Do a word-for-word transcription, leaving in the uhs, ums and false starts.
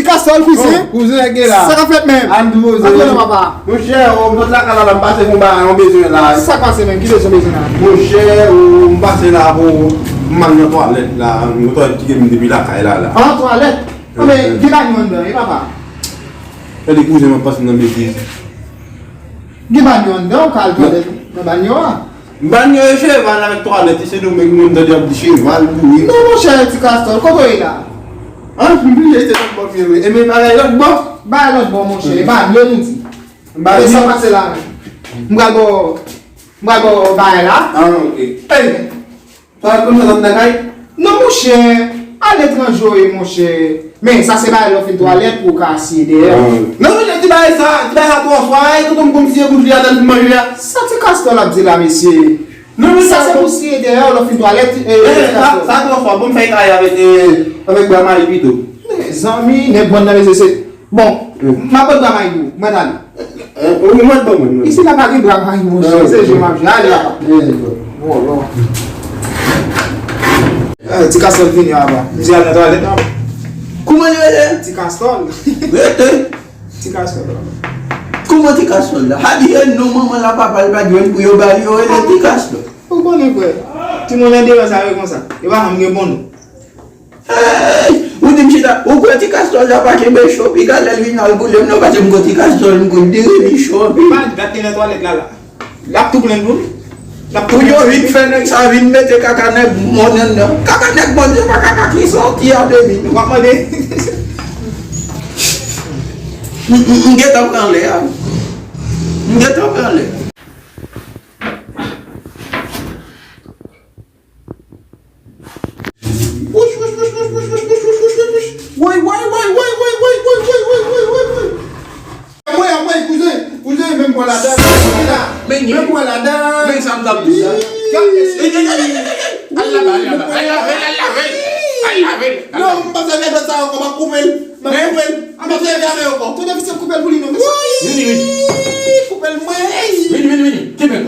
Ti Kastòl, kouzen. Oh, kouzen, gen la. Sa k ap fèt menm? Ann poze. Ann poze, papa. Monchè, oh, m sot lakay la, la, m pase pou m ba yon bezwen la. Sa k pase menm? Ki bezwen, bezwen la? Monchè, oh, m pase la pou m al nan twalèt la. Yon twalèt ki gen m depi lakay la, la. An twalèt? Anben, gen banyo anndan, e papa? Gade kouzen, m ap pase nan betiz. Gen banyo anndan, ou ka al twalèt nan banyo a. Banyo e cheval avèk twalèt, e se Sendomeng moun tande ap di cheval, bouri. Non, monchè, Ti Kastòl, kote w ye la? An, m bliye se lòt bò m ye, wi. E men bagay lòt bò? Bagay lòt bò, monchè, e banyo nou di. Banyo? E sa pase la menm. M pral ba w, m pral ba w bagay la. Ah, ok. Ey! Sa konn fè zòt nan kay? Non, monchè, aletranje w ye, monchè. Men, sa se bagay lè w fin twalèt pou w ka siye dèyè w. Ah. Non, monchè, ti bagay sa, ti bagay sa twò swa, e tonton m konn siye bouch li a, tann pou manje a. Sa Ti Kastòl ap di la, mesye? Non, men sa se pou siye dèyè w lè w fin twalèt, e, eh, Ti Kastòl. Sa twò swa, bon, m fè kay avèk, eh, avèk bwa mayi pito. Mezanmi, nèg bann nan, mesye, se Bon, m ap pran bwa mayi pou ou. Mwen ale. Eh, ou mèt ban mwen, mwen. Isi la pa gen bwa mayi, monchè. Se jwe m ap jwe. Ale, papa. Vòlò. Eh, Ti Kastòl vini, papa. M di al nan twalèt, papa. Kouman li rele? Ti Kastòl. Rete. Ti Kastòl, papa. Kouman Ti Kastòl la? Abiye non manman la, papa l pa t jwenn pou yo ba li, yo rele Ti Kastòl. Ou konnen, frè. Timoun andeyò sa yo konsa. Yo pa janm gen bon non. Hey! Ou di m chita, ou kwè Ti Kastòl la pa kenbe cho, piga lè l vin al boule m non, paske m kwè Ti Kastòl, m kwè diri li cho anpil. Pa dat li nan twalèt la, la. L ap tou plenn pou li. L ap tou plenn. Pou yo vin fè nèg sa vin mete kaka nèg mòn anndan. Kaka nèg mòn, se pa kaka ki sòti a demi. W ap mande. M, m, m gentan pran lè a. M gentan pran lè. Wouch, wouch, wouch, wouch. Woy, woy, woy. Mwen, mwen, kouzen, kouzen, menm bò ladan. Men, menm bò ladan. Men sa m t ap di la. Ey, ey, ey, ey, ey, ey. Al lave, al lave, al lave, al lave, al lave. Non, m pa sèvi avèk sa ankò, m ap koupe l. M ap koupe l. M ap sèvi avèk ankò. Tonton Fiston koupe l pou li non, mesye. Vini, vini. Koupe l, mwen. Vini, vini, vini. Kenbe.